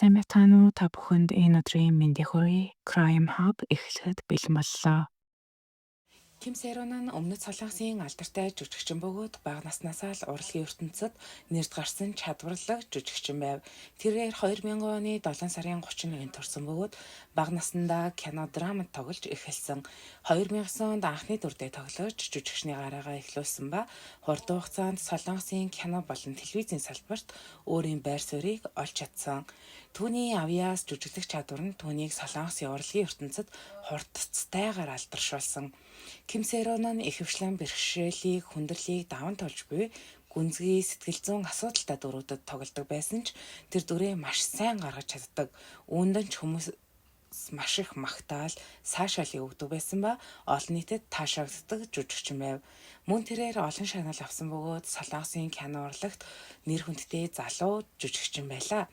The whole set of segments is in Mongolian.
Сайн байцгаана уу? Та бүхэнд энэ өдрийн мэндийг хүргэе. Crime Hub эхлэхэд бэлэн боллоо. Ким Сэрун нь өмнөд Солонгосын алдартай жүжигчин бөгөөд бага наснаасаа л урлагийн ертөнцөд нэрд гарсан чадварлаг жүжигчин байв. Тэрээр 2000 оны 7 сарын 31-нд төрсэн бөгөөд бага насндаа кино, драмад тоглож эхэлсэн. 2009 онд анхны дүрдээ тоглож жүжигчний гараагаа эхлүүлсэн ба хурдан хугацаанд Солонгосын кино болон телевизийн салбарт өөрийн байр суурийг олж чадсан. Түүний авьяас, жүжиглэх чадвар нь түүнийг Солонгосын урлагийн ертөнцөд хурдцтайгаар алдаршуулсан. Ким Сэрун нь ихэвчлэн бэрхшээлийг, хүндрэлийг даван туулж буй гүнзгий, сэтгэл зүйн асуудалтай дүрүүдэд тоглодог байсан ч тэр дүрээ маш сайн гаргаж чаддаг. Үүнд нь ч хүмүүс маш их магтаал, сайшаалыг өгдөг байсан ба олон нийтэд таашаагддаг жүжигчин байв. Мөн тэрээр олон шагнал авсан бөгөөд Солонгосын кино урлагт нэр хүндтэй залуу жүжигчин байлаа.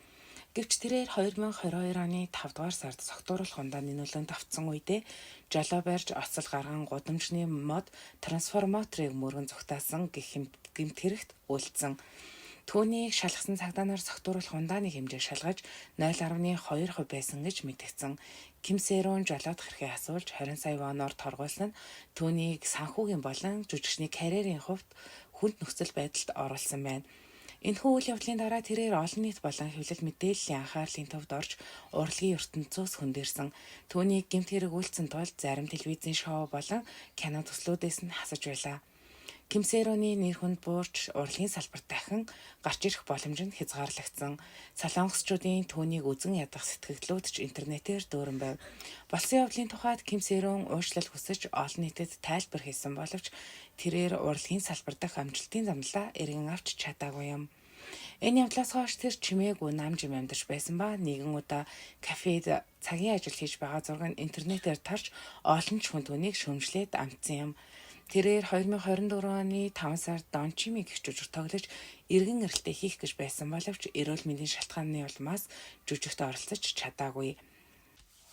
Гэвч тэрээр 2022 оны 5 дугаар сард согтууруулах ундааны нөлөөнд автсан үедээ жолоо барьж оцол гарган гудамжны мод трансформаторыг мөргөн зугтаасан гэх гэмт хэрэгт үйлдсэн. Түүнийг шалгасан цагдаа нар согтууруулах ундааны хэмжээг шалгаж 0.2% байсан гэж мэдэгдсэн. Ким Сэрун жолоодох эрхээ асуулж 20 сая воноор торгуулсан нь түүнийг санхүүгийн болон жүжигчний карьерийн хувьд хүнд нөхцөл байдалд оруулсан байна. Энэхүү үйл явдлын дараа тэрээр олон нийт болон хэвлэл мэдээллийн анхаарлын төвд орж урлагийн ертөнцөөс хөндийрсөн. Түүнийг гэмт хэрэг үйлдсэн тул зарим телевизийн шоу болон кино төслүүдээс нь хасаж байлаа. Ким Сэроны нэр хүнд буурч урлагийн салбарт дахин гарч ирэх боломж нь хязгаарлагдсан. Солонгосчуудын түүнийг үзэн ядах сэтгэгдлүүд ч интернетээр дүүрэн байв. Болсон явдлын тухайд Ким Сэрун уучлал хүсэж олон нийтэд тайлбар хийсэн боловч тэрээр урлагийн салбар дахь амжилтын замналаа эргэн авч чадаагүй юм. Энэ явдлаас хойш тэр чимээгүй нам жим амьдарч байсан ба нэгэн удаа кафед цагийн ажил хийж байгаа зураг нь интернетээр тарж олон ч хүн түүнийг шүүмжлээд амтсан юм. Тэрээр 2024 оны 5 сард Дончими гэх жүжиг тоглож эргэн ирэлтээ хийх гэж байсан боловч эрүүл мэндийн шалтгааны улмаас жүжигт оролцож чадаагүй.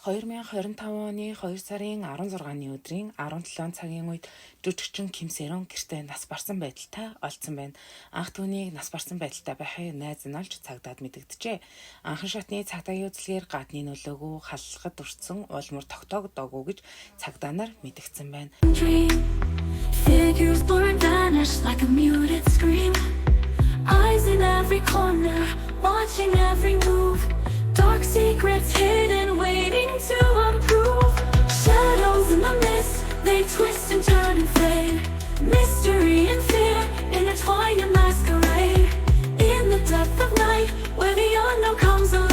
2025 оны 2 сарын 16-ны өдрийн 17 цагийн үед жүжигчин Ким Сэрун гэртээ нас барсан байдалтай олдсон байна. Анх түүнийг нас барсан байдалтай байхыг найз нь олж цагдаад мэдэгджээ. Анхан шатны цагдаагийн үзлэгээр гадны нөлөөгөө халдлагад өртсөн улмөр тогтоогдоогүй гэж цагдаа нар мэдэгдсэн байна. Dream. Figures blur and vanish like a muted scream. Eyes in every corner, watching every move. Dark secrets hidden, waiting to unprove. Shadows in the mist, they twist and turn and fade. Mystery and fear intertwine in masquerade. In the depth of night, where the unknown comes alive.